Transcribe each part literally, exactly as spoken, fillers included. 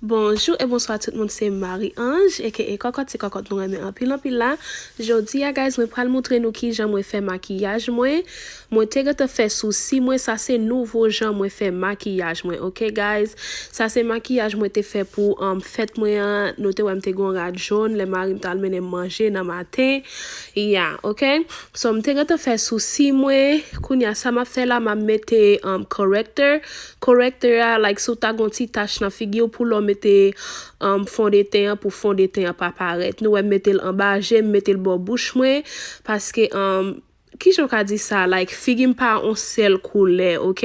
Bonjou e bonswa tout moun, se Marie Ange, aka Kòkòt, se kòkòt nou renmen anpil anpil la. Jodi a, guys, mwen pral montre nou kijan mwen fè makiyaj mwen. Mwen te gentan fè sousi mwen, sa se nouvo jan mwen fè makiyaj mwen, ok, guys? Sa se makiyaj mwen te fè pou, um, fèt mwen an. Nou te wè m te gon rad jòn, lè mari m t al mennen m manje nan maten. Ya, ok? So, m te gentan fè sousi mwen. Kounye a, sa m ap fè la, m ap mete, um, corrector. Corrector a, like, si w ta gon ti tach nan figi w, pou lè w mete, um, fondeten an, pou fondeten an pa parèt. Nou wè, m mete l anba je, m mete l bò bouch mwen, paske, um, kijan w ka di sa? Like, figi m pa on sèl koulè, ok?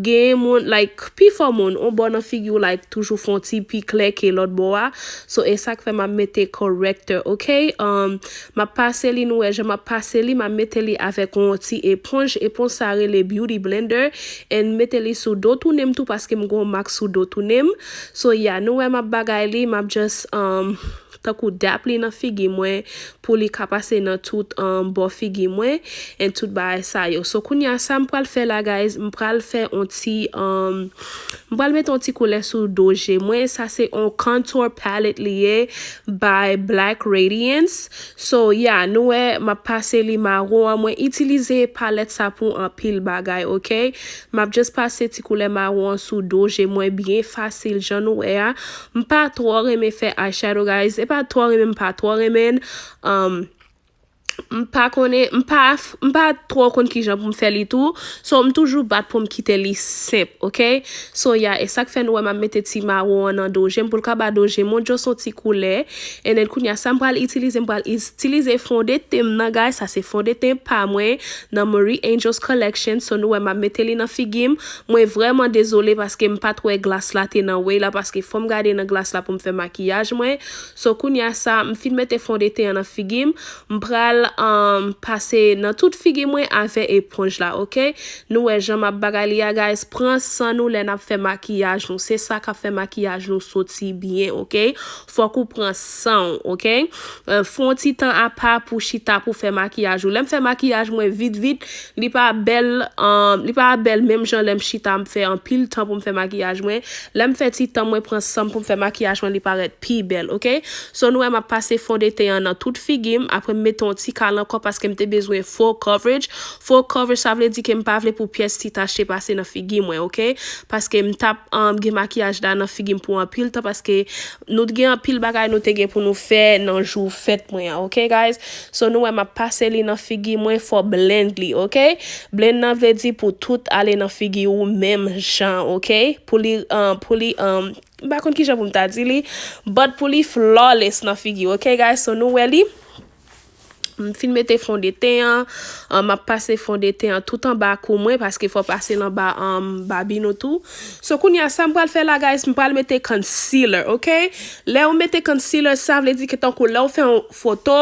Gen moun, like, pifò moun, on bò nan figi w, like, toujou fè on ti pi klè ke lòt bò a. So, e sa k fè m ap mete corrector, ok? Um, m ap pase li, nou wè jan m ap pase li, m ap mete li avèk on ti eponj. Eponj sa rele Beauty Blender. And mete li sou do tounen m tou, paske m gon mak sou do tounen m. So, ya, nou wè m ap bagay li, m ap just, um, tankou dap li nan figi mwen, pou li ka pase nan tout, um, bò figi mwen, and tout bagay sa yo. So, kounye a, sa m pral fè la, guys, m pral fè on ti, um, m pral mete on ti koulè sou do je mwen. Sa se on contour palette li ye, by Black Radiance. So, ya, nou wè, m ap pase li mawon an. Mwen itilize palèt sa pou anpil bagay, ok? M ap just pase ti koulè mawon an sou do je mwen byen fasil, jan nou wè a. M pa twò renmen fè eyeshadow, guys. E pa twò renmen, m pa twò renmen. Um, m pa konnen, m pa, m pa twò konn kijan pou m fè li tou. So, m toujou bat pou m kite li senp, ok? So, ya, e sa k fè nou wè m ap mete ti mawon an nan do je m pou l ka ba do je m on just on ti koulè. And then, kounye a, sa m pral itilize, m pral itilize fondeten m nan, guys. Sa se fondeten pa mwen nan Marie Angel's Collection. So, nou wè m ap mete li nan figi m. Mwen vrèman dezole paske m pa t wè glas la te nan way la, paske fò m gade nan glas la pou m fè makiyaj mwen. So, kounye a sa, m fin mete fondeten an nan figi m. M pral, um, pase nan tout figi mwen avè eponj la, ok? Nou wè jan m ap bagay li a, guys. Pran san nou lè n ap fè makiyaj nou. Se sa k ap fè makiyaj nou soti byen, ok? Fòk ou pran san w, ok? Euh, fè yon ti tan apa pou chita pou fè makiyaj ou. Lè m fè makiyaj mwen vit vit, li pa bèl, um, li pa bèl menm jan lè m chita m fè anpil tan pou m fè makiyaj mwen. Lè m fè ti tan mwen pran san m pou m fè makiyaj mwen, li parèt pi bèl, ok? So, nou wè m ap pase fondeten an nan tout figi m. Apre, m mete yon ti kal ankò paske m te bezwen full coverage. Full coverage, sa vle di ke m pa vle pou pyès ti tach te pase nan figi mwen, ok? Paske m t ap, um, gen makiyaj la nan figi m pou anpil tan, paske nou t gen anpil bagay nou te gen pou nou fè nan jou fèt mwen an, ok, guys? So, nou wè m ap pase li nan figi mwen, fò blend li, ok? Blend nan vle di pou tout ale nan figi ou menm jan, ok? Pou li, um, pou li, um, m pa konn kijan pou m ta di li, but pou li flawless nan figi, ok, guys? So, nou wè li. M fin mete fondeten an, an, m ap pase fondeten an tout anba kou mwen, paske fò pase l anba, um, babin ou tou. So, kounye a, sa m pral fè la, guys, m pral mete concealer, ok? Lè ou mete concealer, sa vle di ke tankou lè ou fè yon foto,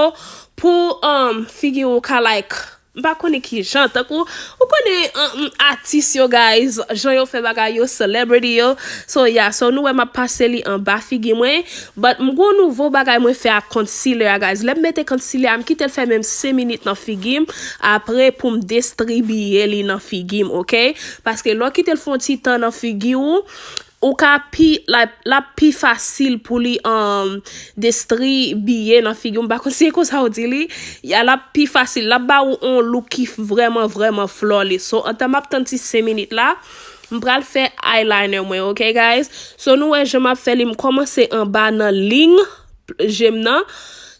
pou, um, figi ou ka, like, m pa konnen ki jan, tankou, ou konnen, um, atis yo, guys, jan yo fè bagay yo, celebrity yo. So, yeah, so nou wè m ap pase li anba figi mwen. But m gon nouvo bagay mwen fè ak concealer a, guys. Lè m mete concealer a, m kite l fè menm senk minit nan figi m. Apre, pou m distribiye li nan figi m, ok? Paske lè w kite l fè yon ti tan nan figi w, ou ka pi, l ap, l ap pi fasil pou li, um, distribiye nan figi w. M pa konn si se konsa w di li. Ya, l ap pi fasil. L ap ba ou on look ki vrèman, vrèman flawless. So, antan m ap tann ti senk minit la, m pral fè eyeliner mwen, ok, guys? So, nou wè jan m ap fè li, m kòmanse anba nan liy je m nan.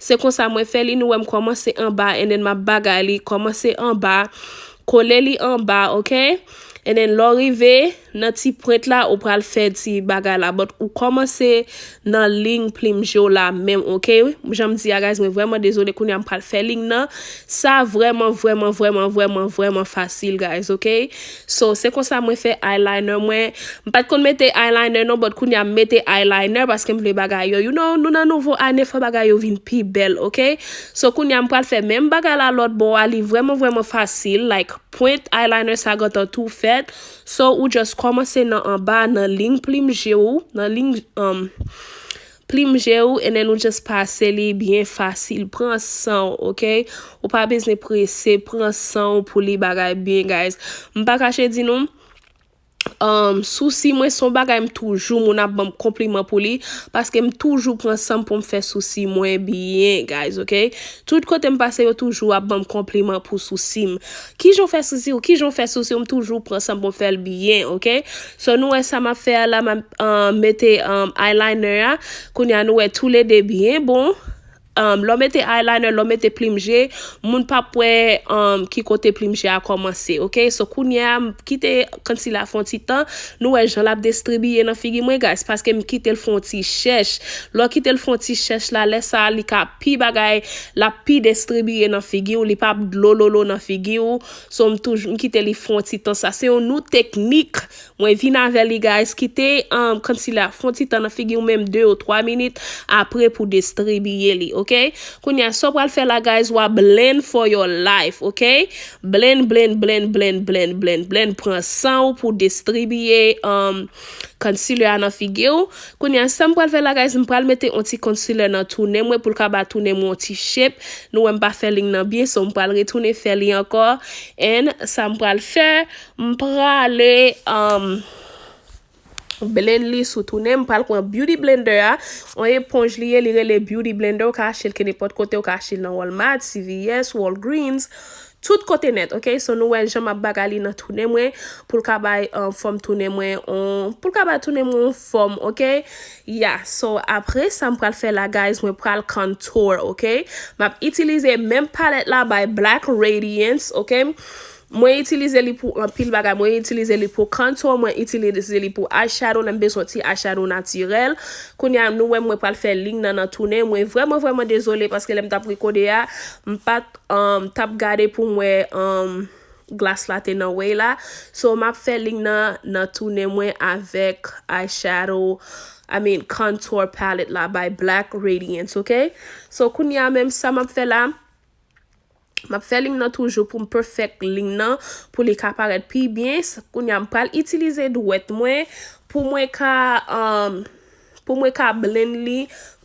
Se konsa mwen fè li, nou wè m kòmanse anba, and then m ap bagay li, kòmanse anba, kole li anba, ok? And then lè w rive nan ti pwent la, ou pral fè ti bagay la, but ou kòmanse nan liy plim je w la menm, ok? Jan m di a, guys, mwen vrèman dezole, kounye a m pral fè liy nan. Sa vrèman, vrèman, vrèman, vrèman, vrèman fasil, guys, ok? So, se konsa mwen fè eyeliner mwen. M pa t konn mete eyeliner non, but kounye a m mete eyeliner paske m vle bagay yo, you know, nou nan nouvo ane, fò bagay yo vin pi bèl, ok? So, kounye a m pral fè menm bagay la lòt bò a, li vrèman, vrèman fasil, like, pwent eyeliner sa gentan tou fèt. So, ou just kòmanse nan anba, nan liy plim je w, nan liy, um, plim je w, and then ou just pase li byen fasil. Pran san w, ok? Ou pa bezwen prese, pran san w pou li bagay byen, guys. M pa kache di nou, Um, sousi mwen se yon bagay m toujou, moun ap ban m konpliman pou li, paske m toujou pran san m pou m fè sousi mwen byen, guys, ok? Tout kote m pase, yo toujou ap ban m konpliman pou sousi m. Kijan w fè sousi w? Kijan w fè sousi w? M toujou pran san m pou m fè l byen, ok? So, nou wè sa m ap fè a la, m ap, um, mete, um, eyeliner a. Kounye a, nou wè toulede byen bon. Um, lè w mete eyeliner, lè w mete plim je, moun p ap wè, um, ki kote plim je a kòmanse, ok? So, kounye a, m kite concealer a fè yon ti tan, nou wè jan l ap distribiye nan figi mwen, guys, paske m kite l fè yon ti chèch. Lè w kite l fè yon ti chèch la, lè sa a, li ka pi bagay, l ap pi distribiye nan figi w, li p ap dlololo nan figi w. So, m toujou, m kite li fè yon ti tan. Sa se yon nou teknik. Mwen vin avè li, guys. Kite, um, concealer a fè yon ti tan nan figi w, menm de ou twa minit, apre pou distribiye li, ok? Kounye a, sa w pral fè la, guys, w a blend for your life, ok? Blend, blend, blend, blend, blend, blend, blend. Pran san w pou distribiye, um, concealer a nan figi w. Kounye a, sa m pral fè la, guys, m pral mete yon ti concealer nan tou nen mwen pou l ka ba tou nen mwen yon ti shape. Nou wè m pa fè liy nan byen, so m pral retounen fè li ankò. And sa m pral fè, m prale, um, blend li sou tou nen. M pral pran beauty blender a. Yon eponj li ye, li rele beauty blender. Ou ka achte l kenenpòt kote, ou ka achte l nan Walmart, C V S, Walgreens. Tout kote nèt, ok? So, nou wè jan m ap bagay li nan tou nen mwen pou l ka bay, um, fòm tou nen mwen, on, pou l ka bay tou nen mwen yon fòm, ok? Yeah, so, apre sa m pral fè la, guys, mwen pral contour, ok? M ap itilize menm palèt la by Black Radiance, ok? Mwen itilize li pou anpil bagay. Mwen itilize li pou contour, mwen itilize li pou eyeshadow, lè m bezwen ti eyeshadow natirèl. Kounye a, nou wè mwen pral fè liy nan nan tou nen. Mwen vrèman, vrèman dezole paske lè m t ap rekode a, m pa t, um, t ap gade pou m wè, um, glas la te nan way la. So, m ap fè liy nan nan tou nen mwen avèk eyeshadow, I mean, contour palette la by Black Radiance, ok? So, kounye a menm sa m ap fè la, m ap fè liy nan toujou pou m perfect liy nan, pou li ka parèt pi byen. S-, kounye a, m pral itilize dwèt mwen pou mwen ka, um, pou mwen ka blend li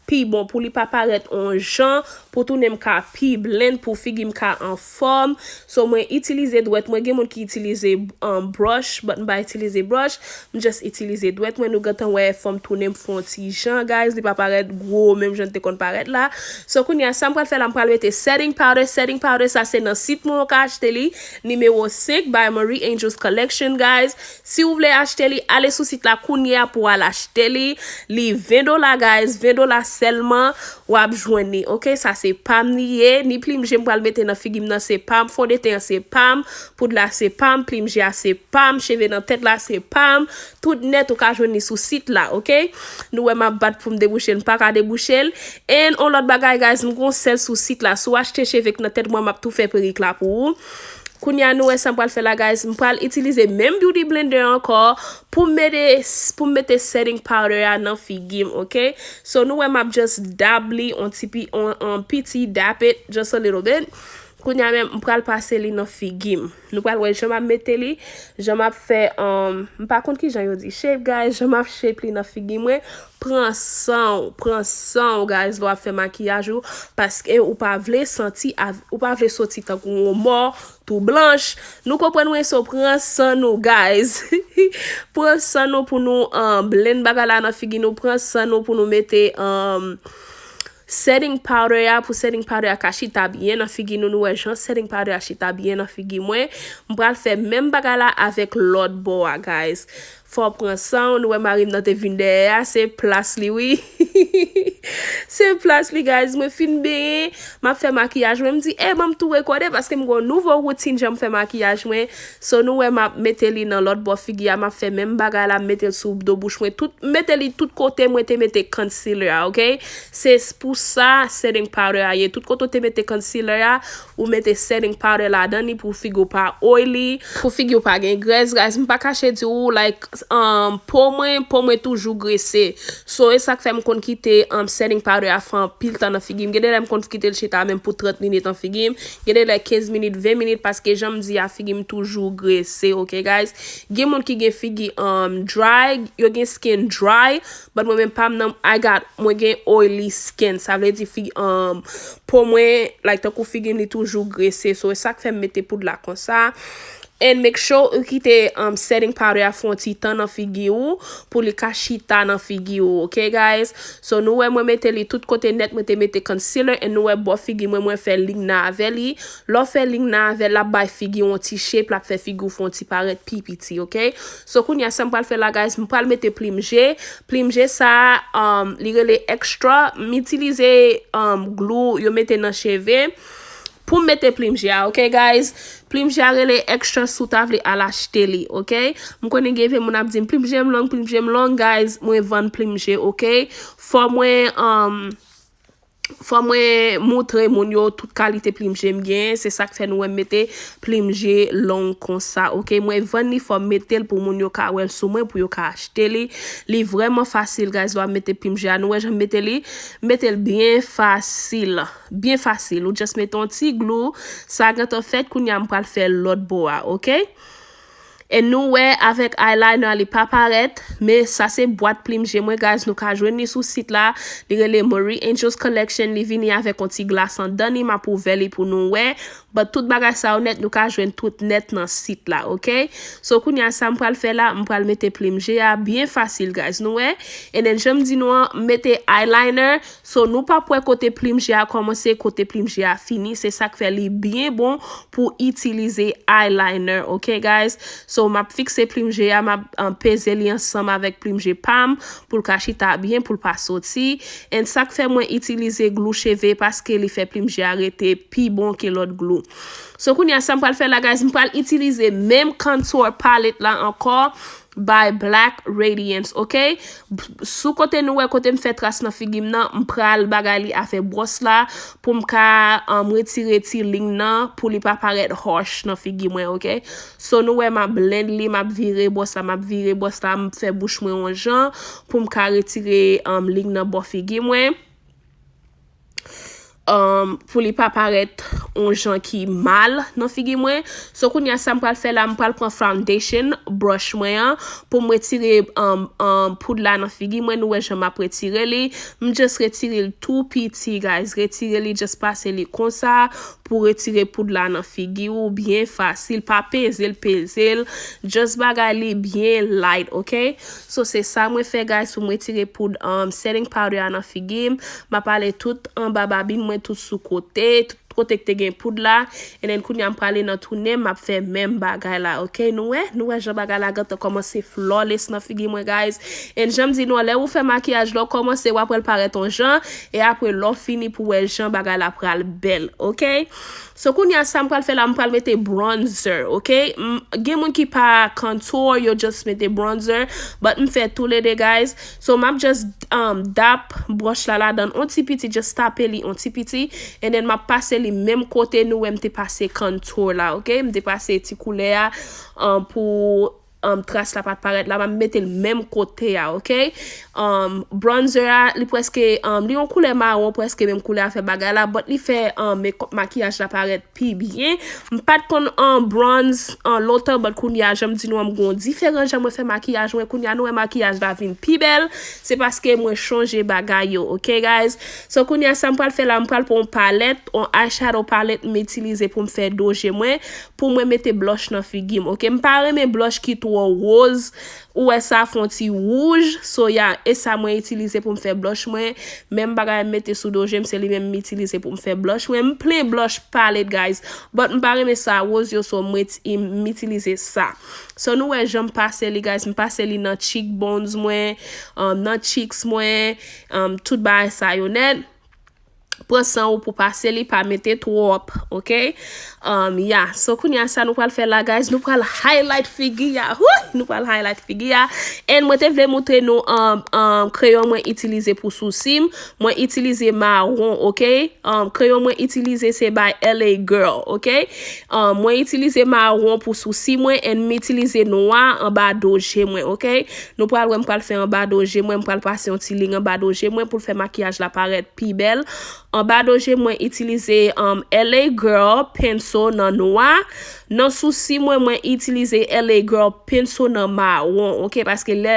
pi bon, pou li pa parèt on jan, pou tou nen m ka pi blend, pou figi m ka anfòm. So, mwen itilize dwèt mwen, gen moun ki itilize, um, brush, but m pa itilize brush. M just itilize dwèt mwen. Nou gentan wè fòm tou nen m fè yon ti jan, guys. Li pa parèt gwo menm jan l te konn parèt la. So, kounye a, sa m pral fè la, m pral mete setting powder. Setting powder, sa se nan sit mwen ou ka achte li. Nimewo senk by Marie Angel's Collection, guys. Si w vle achte li, ale sou sit la kounye a pou w al achte li. Li ven dola, guys. Ven dola sèlman, w ap jwenn li, ok? Sa se pa m li ye. Ni plim je m pral mete nan figi m nan, se pa m. Fondeten an, se pa m. Poud la, se pa m. Plim je a, se pa m. Cheve nan tèt la, se pa m. Tout nèt, ou ka jwenn li sou sit la, ok? Nou wè m ap bat pou m debouche l, m pa ka debouche l. And on lòt bagay, guys, m gon sèl sou sit la. Si w achte cheve k nan tèt mwen, m ap tou fè perik la pou ou. Kounye a, nou wè sa m pral fè la, guys. M pral itilize menm beauty blender ankò pou m mete, pou m mete setting powder a nan figi m, ok? So, nou wè m ap just dab li, on ti pi, on, on piti dab it, just a little bit. Kounye a menm, m pral pase li nan figi m. Nou pral wè jan m ap mete li, jan m ap fè, um, m pa konn ki jan yo di shape, guys, jan m ap shape li nan figi mwen. Pran san w, pran san w, guys, lè w ap fè makiyaj ou, paske ou pa vle santi, av-, ou pa vle soti tankou yon mò, tou blanch. Nou konprann mwen, so pran san nou, guys. Pran san nou pou nou, um, blend bagay la nan figi nou, pran san nou pou nou mete, um, setting powder a, pou setting powder a ka chita byen nan figi nou. Nou wè jan setting powder a chita byen nan figi mwen. M pral fè menm bagay la avèk lòt bò a, guys. Fò w pran san w, nou wè mari m nan te vin dèyè a, se plas li, wi. Se plas li, guys. Mwen fin benyen, m ap fè makiyaj mwen. M di, e, ban m tou rekòde, paske m gon nouvo woutin jan m fè makiyaj mwen. So, nou wè m ap mete li nan lòt bò figi a, m ap fè menm bagay la, m mete l sou do bouch mwen. Tout, m mete li tout kote mwen te mete concealer a, ok? Se s-, pou sa setting powder a ye. Tout kote w te mete concealer a, ou mete setting powder ladan li pou figi w pa oily, pou figi w pa gen grès, guys. M pa kache di w, like, um, po mwen, po mwen toujou grese. So, e sa k fè m konn kite, um, setting powder a fè anpil tan nan figi m. Gen de lè m konn kite l chita menm pou trant minit nan figi m. Gen de lè kenz minit, ven minit, paske jan m di a, figi m toujou grese, ok, guys? Gen moun ki gen figi, um, dry, yo gen skin dry, but mwen menm pa m nan, I got, mwen gen oily skin. Sa vle di figi, um, po mwen, like, tankou figi m, li toujou grese. So, e sa k fè m mete poud la konsa. And make sure ou kite um, setting powder a fè yon ti tan nan figi ou pou li ka chita nan figi ou, ok guys? So nou wè mwen mete li tout kote nèt, mwen te mete concealer, and nou wè bò figi mwen, mwen fè line nan avè li. Lè w fè line nan avè l, l ap bay figi w yon ti shape, l ap fè figi w fè yon ti parèt pi piti, ok? So kounye a sa m pral fè la guys, m pral mete plim je. Plim je sa, um, li rele extra. M itilize um, glou yo mete nan cheve pou m mete plim je a, ok guys? Plim je a rele extra, si w ta vle al achte li, ok? M konnen gen vye moun ap di m plim je m long, plim je m long, guys, mwen vann plim je, ok? Fò mwen, um, fò mwen moutre moun yo tout kalite plim je m genyen, se sa k fè nou wè m mete plim je long konsa, ok? Mwen vann li, fò m mete l pou moun yo ka wè l sou mwen, pou yo ka achte li. Li vrèman fasil, guys, lè w ap mete plim je a. Nou wè jan m mete li? M mete l byen fasil. Byen fasil. Ou just mete yon ti glou. Sa gentan fèt, kounye a m pral fè lòt bò a, ok? E nou wè avèk eyeliner li pa parèt, men sa se bwat plim je mwen, guys, nou ka jwenn li sou sit la. Li rele Marie Angels Collection, li vini avèk yon ti glas andan li, m ap ouvè li pou nou wè. But tout bagay sa yo nèt, nou ka jwenn tout nèt nan sit la, ok? So kounye a sa m pral fè la, m pral mete plim je a byen fasil, guys, nou wè? And then jan m di nou an, m mete eyeliner. So nou p ap wè kote plim je a kòmanse, kote plim je a fini. Se sa k fè li byen bon pou itilize eyeliner, ok guys? So m ap fikse plim je a, m ap um, peze li ansanm avèk plim je pa m pou l ka chita byen, pou l pa soti. And sa k fè mwen itilize glou cheve, paske li fè plim je a rete pi bon ke lòt glou. So kounye a sa m pral fè la guys, m pral itilize menm contour palette la ankò, by Black Radiance, ok? Sou kote nou wè kote m fè tras nan figi m nan, m pral bagay li avè bwòs la pou m ka um, retire ti line nan pou li pa parèt harsh nan figi mwen, ok? So nou wè m ap blend li, m ap vire bwòs la, m ap vire bwòs la, m fè bouch mwen yon jan pou m ka retire um, line nan bò figi mwen. Um, pou li pa parèt yon jan ki mal nan figi mwen. So kounye a sa m pral fè la, m pral pran foundation brush mwen an pou m retire um, um, poud la nan figi mwen. Nou wè jan m ap retire li. M just retire l tou piti, guys. Retire li, just pase li konsa pou retire poud la nan figi ou. Byen fasil. Pa peze l, peze l. Just bagay li byen light, ok? So se sa mwen fè, guys, pou m retire poud um, setting powder a nan figi m. M ap ale tout anba babin mwen, tout sou kote, tout kote k te gen poud la. And then kounye a m prale nan tou nen m, m ap fè menm bagay la, ok? Nou wè? Nou wè jan bagay la gentan kòmanse flawless nan figi mwen, guys. And jan m di nou an, lè ou fè makiyaj, lè w kòmanse, w ap wè l parèt yon jan, e apre lè w fini pou wè jan bagay la pral bèl, ok? So kounye a sa m pral fè la, m pral mete bronzer, ok? M, gen moun ki pa contour, yo just mete bronzer, but m fè toulede, guys. So m ap just um, dap brush la ladan yon ti piti, just tape li yon ti piti, and then m ap pase li menm kote nou wè m te pase contour la, ok? M te pase ti koulè a um, pou um, tras la pa t parèt la, m ap mete l menm kote a, ok? Um, bronzer a, li prèske, um, li yon koulè mawon, prèske menm koulè a fè bagay la, but li fè um, makeup, makiyaj la parèt pi byen. M pa t konn an bronze an lontan, but kounye a, jan m di nou an, m gen yon diferan jan mwen fè makiyaj mwen. Kounye a, nou wè makiyaj la vin pi bèl. Se paske mwen chanje bagay yo, ok, guys? So, kounye a, sa m pral fè la, m pral pran yon palèt, yon eyeshadow palette m itilize pou m fè do je mwen, pou mwen mete blush nan figi m, ok? M pa renmen blush ki twò woz. Ou wè sa fè yon ti wouj. So, ya, e sa mwen itilize pou m fè blush mwen. Menm bagay m mete sou do je m, se li menm m itilize pou m fè blush mwen. M plen blush palette, guys. But m pa renmen sa woz yo, so mwen ti, m itilize sa. So, nou wè jan m pase li, guys. M pase li nan cheekbones mwen, um, nan cheeks mwen, um, tout bagay sa yo nèt. Pran san ou pou pase li, pa mete twòp, ok? Um, ya, so kounye a sa nou pral fè la, guys, nou pral highlight figi a. Wouy! Nou pral highlight figi a. And mwen te vle moutre nou um, um, kreyon mwen itilize pou sousi m. Mwen itilize mawon, ok? Um, kreyon mwen itilize se by L A Girl, ok? Um, mwen itilize mawon pou sousi mwen and m itilize nwa anba do je mwen, ok? Nou pral wè m pral fè anba do je mwen, m pral pase yon ti liy anba do je mwen pou l fè makiyaj la parèt pi bèl. Anba do je mwen itilize um, L A Girl pencil nan nwa. Nan sousi mwen, mwen itilize L A Girl penso nan mawon, ok? Paske lè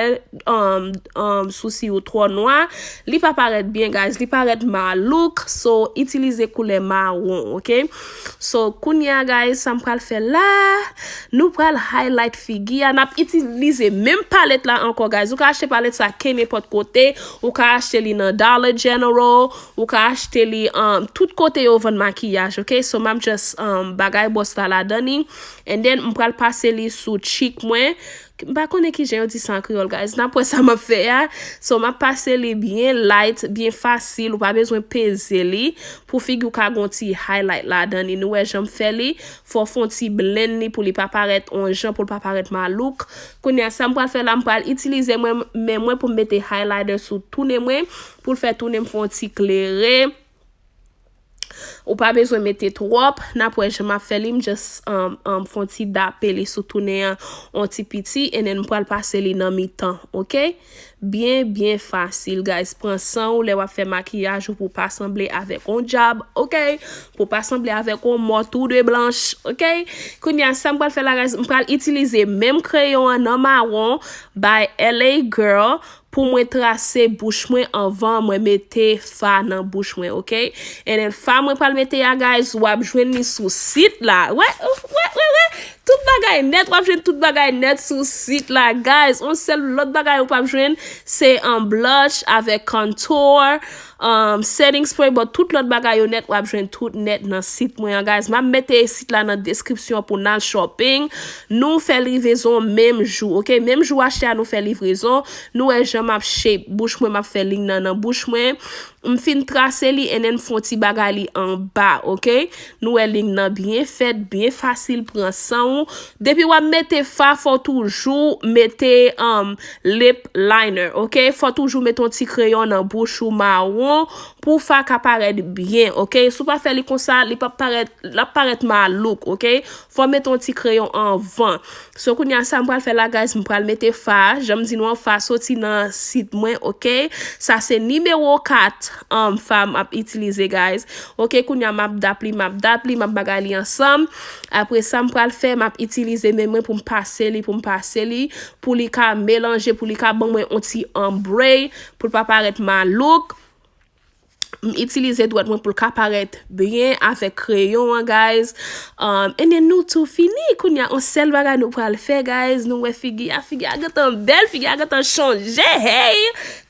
um, um, sousi ou twò nwa, li pa parèt byen, guys, li parèt malouk. So, itilize koulè mawon, ok? So, kounye a, guys, sa m pral fè la, nou pral highlight figi a. N ap itilize menm palèt la ankò, guys. Ou ka achte palèt sa kenenpòt kote. Ou ka achte li nan Dollar General. Ou ka achte li um, tout kote yo vann makiyaj, ok? So, m ap just um, bagay bòs la ladan li. And then, m pral pase li sou cheek mwen. M pa konnen kijan yo di sa an kreyòl, guys. N ap wè sa m ap fè a. So, m ap pase li byen light, byen fasil. Ou pa bezwen peze li pou figi w ka gon ti highlight ladan li. Nou wè jan m fè li. Fò w fè yon ti blend li pou li pa parèt on jan, pou l pa parèt malouk. Kounye a, sa m pral fè la, m pral itilize mwen, men mwen pou m mete highlighter sou tou nen mwen, pou l fè tou nen m fè yon ti klere. Ou pa bezwen mete twòp, n ap wè jan m ap fè li, m just um, um, fè yon ti dape li sou tou nen an, yon ti piti, and then m pral pase li nan mitan, ok? Byen, byen fasil, guys. Pran san w lè w ap fè makiyaj ou pou w pa sanble avèk yon dyab, ok? Pou w pa sanble avèk yon mò tou de blanch, ok? Kounye a, sa m pral fè la, guys, m pral itilize menm kreyon an nan mawon, by L A Girl, pou mwen trase bouch mwen anvan mwen mete fa nan bouch mwen, ok? And then fa mwen pral mete a, guys, w ap jwenn li sou sit la. Wè, wè, wè, wè. Tout bagay nèt, w ap jwenn tout bagay nèt sou sit la, guys. On sèl lòt bagay ou p ap jwenn, se an blush avèk contour, um, setting spray, but tout lòt bagay yo nèt, w ap jwenn tout nèt nan sit mwen an, guys. M ap mete sit la nan deskripsyon pou n al shopping. Nou fè livrezon menm jou, ok? Menm jou achte a, nou fè livrezon. Nou wè jan m ap shape bouch mwen, m ap fè liy nan nan bouch mwen. M fin trase li, and then m fè yon ti bagay li anba, ok? Nou wè liy nan byen fèt, byen fasil, pran san w. Depi w ap mete fa, fò w toujou mete um, lip liner, ok? Fò w toujou mete yon ti kreyon nan bouch ou mawon pou fa ka parèt byen, ok? Si w pa fè li konsa, li p ap parèt, l ap parèt malouk, ok? Fò w mete yon ti kreyon anvan. So, kounye a, sa m pral fè la, guys, m pral mete fa. Jan m di nou an, fa soti nan sit mwen, ok? Sa se nimewo kat, um, fa m ap itilize, guys. Ok, kounye a, m ap dap li, m ap dap li, m ap bagay li ansanm. Apre sa, m pral fè, m ap itilize men mwen pou m pase li, pou m pase li, pou li ka melanje, pou li ka ban mwen yon ti ombre, pou l pa parèt malouk. M itilize dwèt mwen pou l ka parèt byen avèk kreyon an, guys. Um, and then nou tou fini. Kounye a, yon sèl bagay nou pral fè, guys. Nou wè figi a, figi a gentan bèl, figi a gentan chanje. Hey!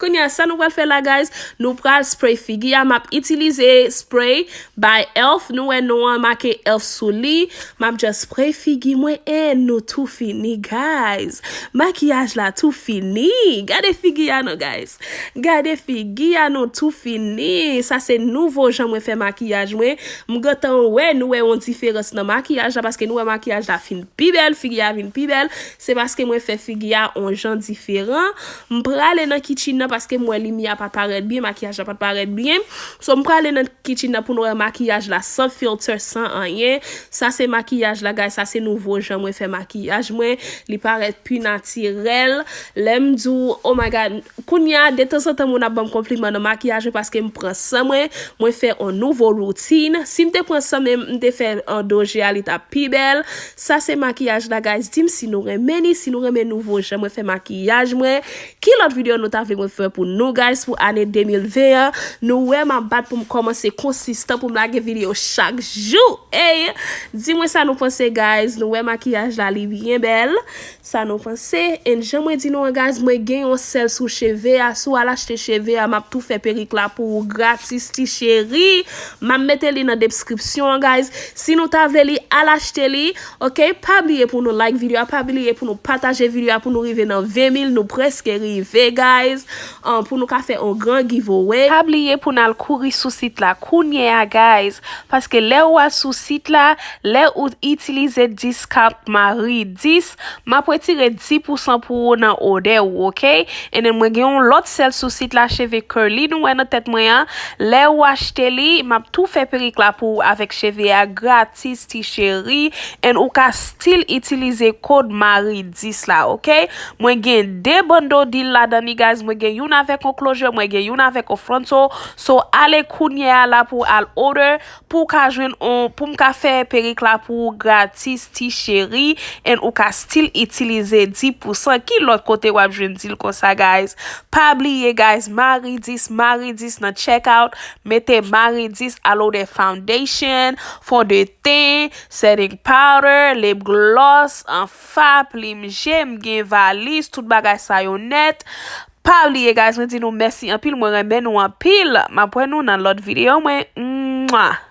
Kounye a, sa nou pral fè la, guys. Nou pral spray figi a. M ap itilize spray by Elf. Nou wè non an make Elf sou li. M ap just spray figi mwen and nou tou fini, guys. Makiyaj la tou fini. Gade figi a non, guys. Gade figi a nou tou fini. Sa se nouvo jan mwen fè makiyaj mwen. M gentan wè nou wè yon diferans nan makiyaj la paske nou wè makiyaj la fin pi bèl, figi a vin pi bèl. Se paske mwen fè figi a yon jan diferan. M prale nan kitchen nan paske m wè limyè a pa t parèt byen, makiyaj la pa t parèt byen. So m prale nan kitchen nan pou nou wè makiyaj la san filter, san anyen. Sa se makiyaj la, guys. Sa se nouvo jan mwen fè makiyaj mwen. Li parèt pi natirèl. Lè m di w, oh my God, kounye a, detanzantan moun ap ban m konpliman nan makiyaj mwen paske m pran san mwen, mwen fè yon nouvo woutin. Si m te pran san menm, m te fè an doje a, li t ap pi bèl. Sa se makiyaj la, guys. Di m si nou renmen li, si nou renmen nouvo jan mwen fè makiyaj mwen. Ki lòt videyo nou ta vle mwen fè pou nou, guys, pou ane de mil ven an? Nou wè m ap bat pou m kòmanse konsistan, pou m lage videyo chak jou. Ey! Di mwen sa nou panse, guys. Nou wè makiyaj la, li byen bèl. Sa nou panse? And jan mwen di nou an, guys, mwen gen yon sèl sou cheve a. Si w al achte cheve a, m ap tou fè perik la pou ou gratis, ti cheri. M ap mete li nan deskripsyon an, guys. Si nou ta vle li, al achte li. Ok, pa bliye pou nou like videyo a, pa bliye pou nou pataje videyo a pou nou rive nan ven mil, nou prèske rive, guys. Um, pou nou ka fè yon gran giveaway. Pa bliye pou n al kouri sou sit la kounye a, guys, paske lè ou al sou sit la, lè ou itilize discount Marie dis, m ap retire dis pousan pou ou nan òdè ou, ok? And then mwen gen yon lòt sèl sou sit la, cheve curly nou wè nan tèt mwen an, Lè ou achte li, m ap tou fè perik la pou ou avèk cheve a gratis, ti cheri, and ou ka still itilize kòd Marie dis la, ok? Mwen gen de bundle deal ladan li, guys. Mwen gen youn avèk on closure, mwen gen youn avèk on frontal. So, ale kounye a la pou al order, pou w ka jwenn on, pou m ka fè perik la pou ou gratis, ti cheri, and ou ka still itilize dis pousan. Ki lòt kote w ap jwenn deal konsa, guys? Pa bliye, guys, Marie dis, Marie dis nan checkout, mete Marie dis, al order foundation, fond de teint, setting powder, lip gloss, anfa, plim je, m gen valiz, tout bagay sa yo nèt. Pa bliye, guys, mwen di nou mèsi anpil, mwen renmen nou anpil. M ap wè nou nan lòt videyo mwen. Mwah!